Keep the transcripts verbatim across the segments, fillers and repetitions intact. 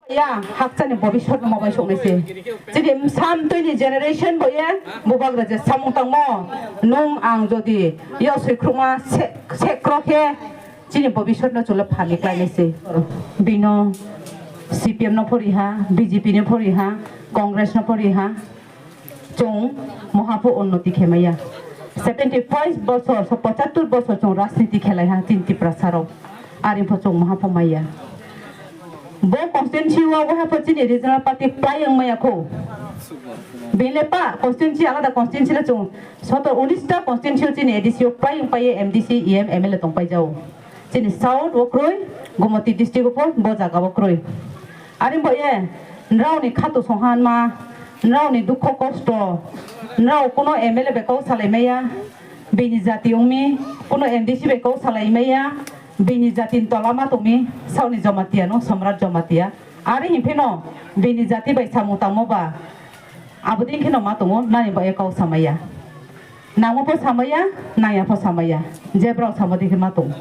Ya, hakchani bobiswt no mobai soknai se. Chini bwsa bwtwini generation bo ye bubagra je samung tangmo, nung ang jodi yo swikrukma se, se krok khe chini bobiswt no chwla phani klainai se. Bino C P M no phori ha, B J P no phori ha, Congress no phori ha. Chwng moha pho unnoti khe maya. Seventy five bosor, so pochattor bosor chwng rajniti khelai ha chini Tiprasa rok. Ari pho chwng moha pho maya. Bo constituency o waha pho chini regional party plai wng maya kho. Bini le pa constituency alada constituency le chwng sotor unis ta constituency o chini A D C o plai wng pai ye M D C, E M, M L A tong pai jao. Chini South o kwrwi, Gomoti district o pho bo jaga o kwrwi. Ari bo ye, nrao ni khato songhanma, nrao ni dukho kosto, nrao kuno M L A bai kok salai maya, bini jati wngmi, kuno M D C bai kok salai maya, bini jati ni tola ma tongmi, South ni Jamatia no, Samrat Jamatia. Ari hinpheno, bini jati bai samung tangmo ba, abo din kheno ma tongo, nani bo ye kok samaya. Nangma pho samaya, nangya pho samaya. Je borok samo dikhe ma tong.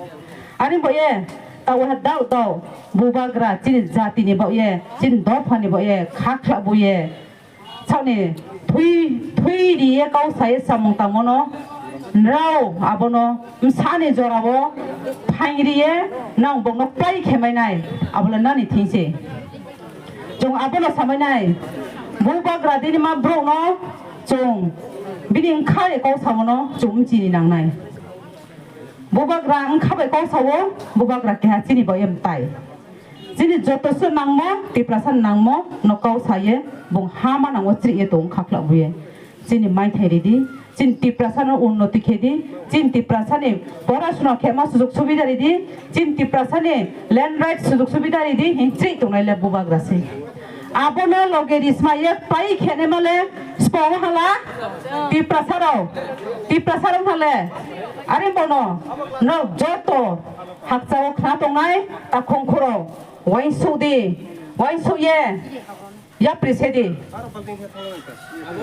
Ani bo ye, ta waha dao dao, bubagra, chini jati ni bo ye, chini dopha ni bo ye, khakla bo ye. Sani thui, thui ri ye kau sa ye samung tangmo no, nrao abono, msani jora bo, phaing ri ye, nang bokno pai khe mai nai, abole nani thing se. Chwng abono samai nai, bubagra dini ma borok no chwng bini wngkha bai kok samo no chwng chini nang nai. Bubagra wngkha bai kok sao, bubagra keha chini bo em tai. Chini joto se nangmo, Tiprasa nangmo no kok sa ye, bung ha ma nango chri ye tong khakla bu ye. Chini maithai ridi, chini Tiprasa no unnoti khedi, chini Tiprasa ni porasuna khema sujuk subida ridi, chini Tiprasa ni land right sujuk subida ridi, hin chri tongnai le bubagra se. Abono loge risma ye pai khene male spong hala Tiprasa rao, Tiprasa rao hale. Are bono no joto hakchao khna tongnai ta khongkhoro wain sudi, wain suye. Yapri sedi.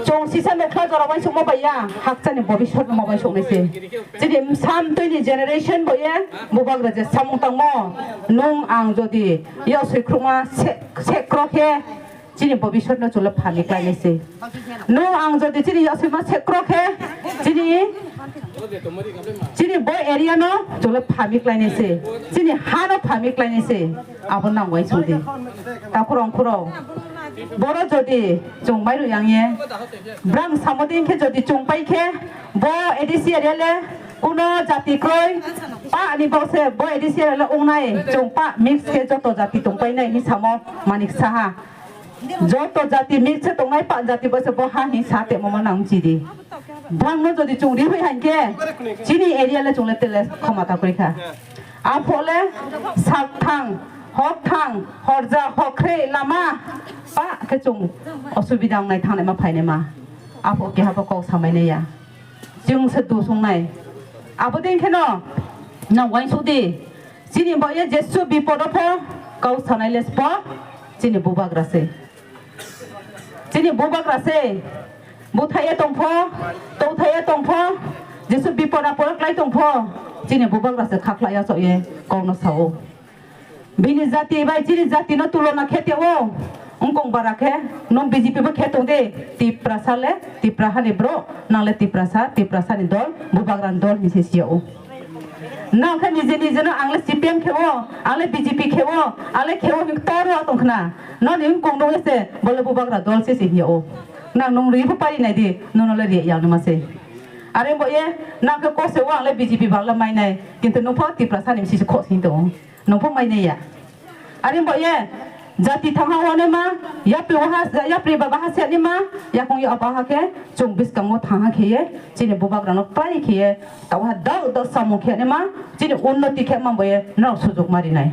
Chwng sisa mekha jora bai sukma bai ya, hakchani bobiswt no bai suknai se. Chini bwsa bwtwini generation bo ye, bubagra je samung tangmo, nung ang jodi yo swikrukma se, se krok khe, chini bobiswt no chwla phani klainai se. Nung ang jodi chini yo swima se krok khe, chini Chini bo area no chwla phami klainai se, chini ha no phami klainai se, abo nang uaisuk di. Takhurok khurok. Boro jodi chwng mairu yang ye, brang samo din khe jodi chwng pai khe, bo A D C area le kuno jati kroi, pa ni bo se bo A D C area le wngnai, chwng pa mix khe joto jati tong pai nai hi samo Manik Saha. Joto jati mix se tongnai pa jati bo se bo ha hi sa te mo nang chidi. Bangno jodi chwng ri hui hankhe, chini area le chwng le tele khoma ta koi kha. Apho le sak thang, hok thang, horja, hokre, lama, pa khe chwng osubida wngnai thangnai ma phainai ma. Apho keha bo kok samai nai ya. Chwng se dusung nai. Abo din kheno, nang uaisuk di. Chini bo ye jesu bipod o pho, kok sanai le spo, chini bubagra se. Chini bubagra se, buthai ye tongpho, tongthai ye tongpho, jesu bipod apor klai tongpho, chini bubagra se khakhlai ya sok ye kokno sao. Bini jati bai chini jati no tulona khe teo, wngkong bara khe, nung B J P bo khe tong de, Tiprasa le, Tipra hani bro, nang le Tiprasa, Tiprasa ni dol, bubagra ni dol hinse sio. Nang khe nije nije no ang le C P M khe o, ang le B J P khe o, ang le khe o hin toro tong khna. Noni wngkong no ese bole bubagra dol se se hiya o. Nang nung ri pho pari nai di, nono le ri yang ma se. Are bo ye, nang khe kose o ang le B J P bang le mai nai, kintu nung pho Tiprasa ni si khos hin tong. Nung pho mai nai ya. Are bo ye, jati thangha wane ma, yapri waha, yapri baba ha se ni ma, yakung ya apa ha khe, chung biskango thangha khe ye, chini bubagra no klai khe ye, tawa dal dal samung khe ni ma, chini unnoti khe ma bo ye, nang sujuk mari nai.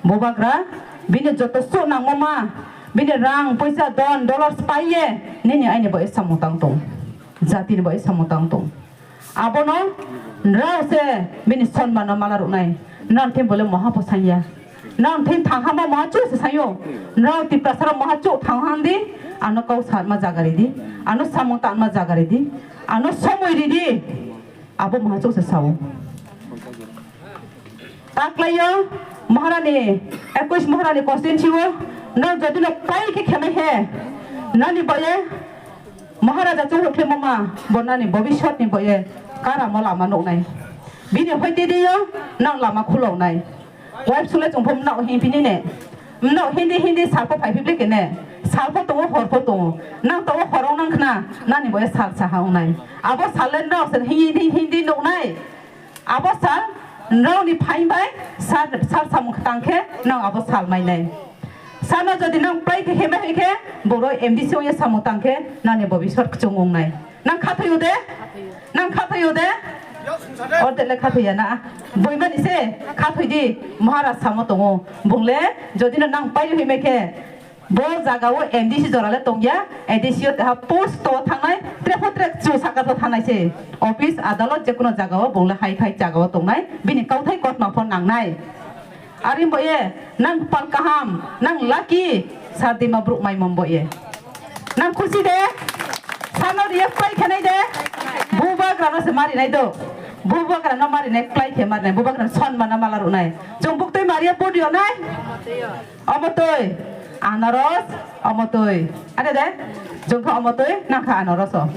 Bubagra, bini joto su nangma ma, bini rang, poisa, don, dollars pai ye, nini aini bo ye samung tang tong. Jati ni bo ye samung tang tong. Abono nrao se bini sonmano mala rwnai. Nrao thim bole moha pho sanya. Nrao thim thang hama moha chu se sanyo. Nrao Tiprasa rok moha chu thang handi. Ano kau satma jaga ridi. Ano samung tanma jaga ridi. Ano somoi ridi. Abo moha chu se sao. Taklaio Maharani, ekush Maharani constituency o Nang jodi no pai khe khemai he, nani boye Maharaja chungrok khe mama, bo nani bobiswt ni boye karamo lama nuknai. Bini hoite deyo nang lama khuloknai. Wife sule chungpho mnao himphini ne. Mnao hindi hindi salpho phaiphibli kene. Salpho tongo, horpho tongo. Nang tongo horong nang khna, nani boye sal saha ongnai. Abo sal le nrao se hindi hindi nuknai. Abo sal nrao ni phain bai sal, sal samung tang khe nang abo sal mainai. Sano jodi nang pai khe hemai hai khe boro M D C ongya samung tang khe nani bobiswt kchung ongnai. Nang khathoi o de? Nang khathoi o de? Orde le khathoi ya na. Boimani se khathoi di, Maharaj samo tongo. Bungle jodi no nang pai hoi mai khe, bo jaga o M D C jora le tongya, A D C o teha post to thangnai, tre pho tre chu saka to thangnai se. Office, adalot, jekono jaga o bungle hai khai jaga o tongnai, bini kauthai kotma pho nangnai. Ari bo ye, nang pal kaham, nang lucky, sardima bruk mai mom bo ye. Nang khusi de, sano riya pai khanai de, bubagra no se mari nai do, bubagra no mari nai klai khe mari nai, bubagra no son mana mala ruk nai. Chung buk tei maria podi o nai, omo tui, anaros, omo tui, ade de, chung kha omo tui, nang kha anaros o.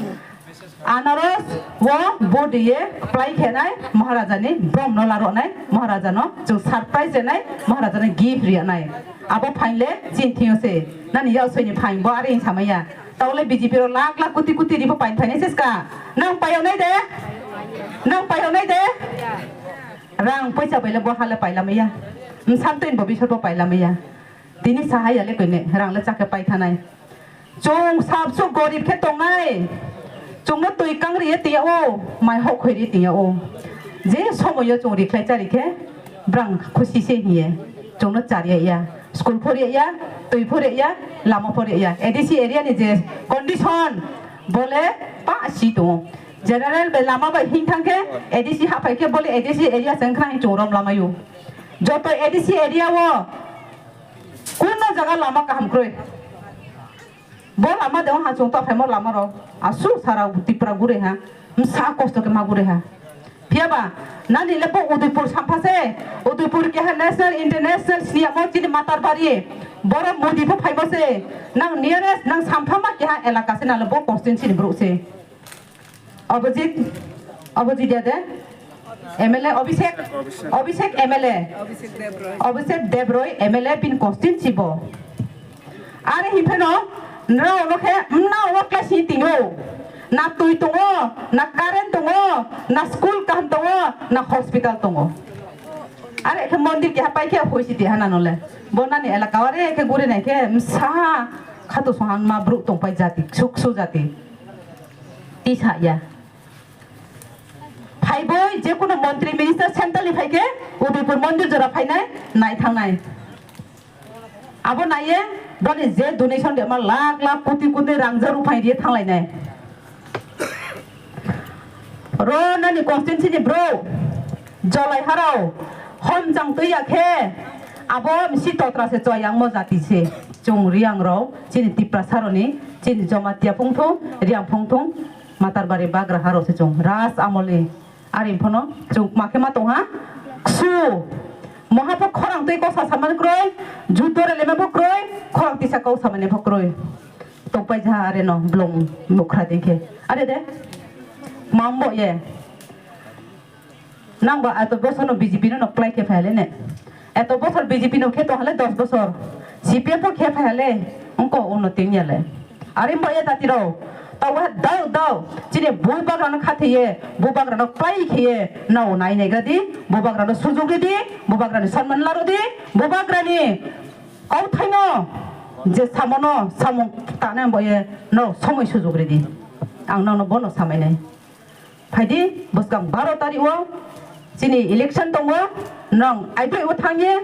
Anaros o bo diye apply khenai Maharaja ni brom no laroknai, Maharaja no chung surprise renai, Maharaja no gift riyanai. Abo phainle chin thio se. Nani yak soi ni phain bo ari samaya. Taule B J P ro lakh lakh koti koti ribo pain phainai seska. Nang payonai de? Nang payonai de? Rang poisa baile bo hale pailamaya. Msam twi bo bisor bo pailamaya. Tini sahai ya le koine, rang le chakhe pai thanai. Chung sabsu gorib khe tongnai. Chungno twi kang riye tiya o, mai hok khoi riye tiya o. Je somoyo chung rikhlai chari khe, brang khusi se hiye. Chungno chariya ya, school phoriya ya, twi phoriya ya, lama phoriya ya. A D C area ni je condition, bole pa si tongo. General bai lama bai hing thang khe, A D C haphai khe bole A D C area se wngkha hing chung rom lamayo. Joto A D C area o, Kuno jaga lama kaham kroi. Bo lama de ha chung ta phaimo lama rok. Asu sara Tripura gure ha. Msa kosto khe ma gure ha. Phiya ba, nani le bo Udaipur sampha se. Udaipur keha national, international sniya mo chini Matarbari. Boro Modi pho phaimo se. Nang nearest, nang sampha ma keha elaka se nang le bo constituency ni brouh se. Abhijit, Abhijit ya de? M L A Abhishek, Abhishek M L A. Abhishek Debroy. Abhishek Debroy M L A bini constituency bo. Are hinpheno, nrao no khe, mna o class ni tingo. Na twi tongo, na current tongo, na school kaham tongo, na hospital tongo. Are khe mondir keha pai khe hoi siti hana nole. Bo nani elaka are khe guri nai khe, msa khatu sohang ma brouh tongpai jati, suk su jati. Tisa ya. Phaibo je kono montri minister central ni phaikhe Udaipur mondir jora phainai nai thangnai. Abo naiye boni je donation de ma lakh lakh koti koti rang jaru phai riye thanglainai. Ro nani constituency ni bro jolai harao hom jang twi ya khe abo misi totra se choyang mo jati se chung riang rao chini Tiprasa roni chini Jomatia phung thung riang phung thung. Matarbari bagra haro se chung ras amoli. Ari phono chung makhe ma tongha ksu. Moha pho khorang twi kosa samani kroi, juto rele ma pho kroi, khorang tisa kok samani pho kroi. Tokpai ja are no blong mukha dikhe. Are de. Mambo ye. Nang ba ato bosono B J P no nok plai khe phai le ne. Eto bosor B J P no khe to hale dos bosor, C P M pho khe phai hale, wngko uno tin ya le. Are bo ya dati rao, tawa dao dao, chini bubagra no khatheye, bubagra no plai kheye, nao nai nai gadi, bubagra no sujug ridi, bubagra ni sanman laro di, bubagra ni kauthai no je samono samung tane bo ye no somoi sujug ridi. Ang nang no bono samai nai. Phaidi, bwskang baro tarikh o chini election tongo, nwng aibrwi o thangye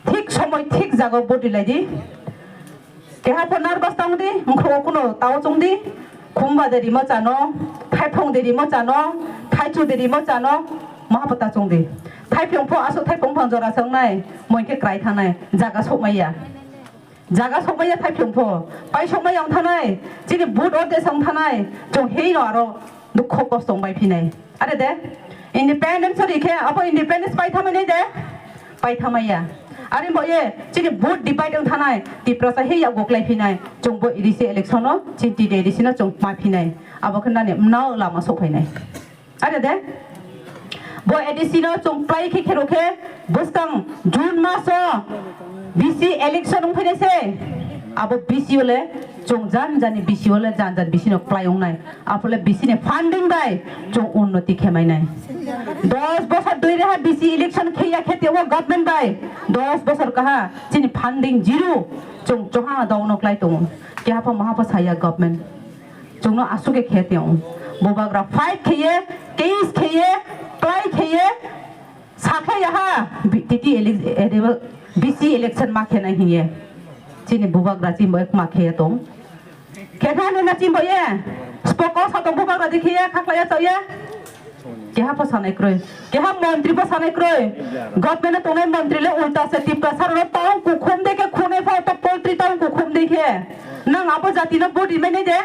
thik somoi thik jaga o vote rilai di. Keha pho nervous tang di, wngkha o kuno tao chong di, khumba de rimo chano, thaiphong de rimo chano, thaichu de rimo chano, maha pho ta chong di. Thaiphong pho aswk thaiphong phang jora se wngnai, moi khe krai thangnai, jaga sokmai ya. Jaga sokmaya thaiphung pho, pai sokmaya wng thanai, chini but o desa wng thanai, chwng hei no aro dukho kosto wng bai phinai. Are de, independence ri khe, abo independence pai thamani de, pai thamaya. Ari bo ye chini vote divide wng thanai, Tiprasa he yak goklai phinai, chwng bo A D C election no, chini T D A D C no chwng ma phinai. Abo khe nani mnao lama sok phainai. Are de? Bo A D C no chwng plai khe khero khe bwskang June maso B C election wng phainai se. Abo B C o le chwng jan jani B C o le jan jan B C no plai wngnai. Aphole B C ni funding bai chwng unnoti khe mainai. Dos bosor dui reha B C election khe ya khe tebo government bai. Dos bosor kaha chini funding zero, chwng choha dogno klai tongo. Keha pho maha pho saya government. Chwngno aswk khe khe tong. Bubagra fight kheye, case kheye, plai kheye, sakhe yaha B-, T T ele-, ele-, B C election ma khenai hiye. Chini bubagra chini bai ma kheye tong. Khe kha nena chini bai ye. Spoko sa tong bubagra di kheye, khaklaya chao ye. Keha pho sanai kroi. Keha montri pho sanai kroi. Government tongnai montri le ulta se Tiprasa ro tong kukhum de khe khunai pho to poultry tong kukhum de khe. Nang abo jati no body mai nai de.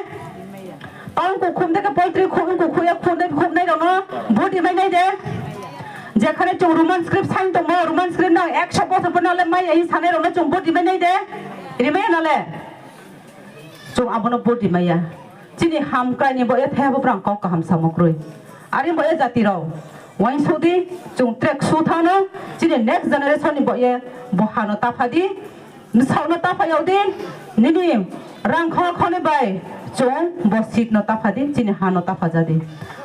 Tong kukhum de khe poultry khum kukhuya khum de khum nai rono body mai nai de. Jekhane chwng Roman script sign tongmo, Roman script nang ekso bosor pho nale mai ai sanai rono chwng body mai nai de. Rimai nale. Chwng abono body maya. Chini hamkrai ni bo ye thaya bo brang kok kaham samo kroi. Ari bo ye jati rao. Wain sudi chwng trek su thano chini next generation ni bo ye bo hano taphadi. Bwsakno taphayao di. Nini rang kho khoni bai chwng bo seat no taphadi. Chini hano taphajadi.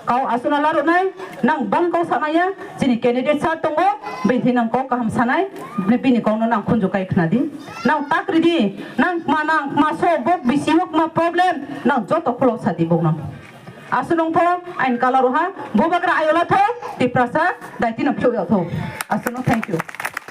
Kau aswkno larwnai, nang bang kau sanaya, chini candidate sir tongo, bini thwi nang kok kaham sanai, bini kokno nang khunju kai khna di. Nang tak ridi, nang ma, nang ma so bok bisi bok ma problem, nang joto khulok sadi bokno. Aswk nung pho ain color ha, bubagra ayola tho, Tiprasa daiti no phiyok ya tho. Aswk no, thank you.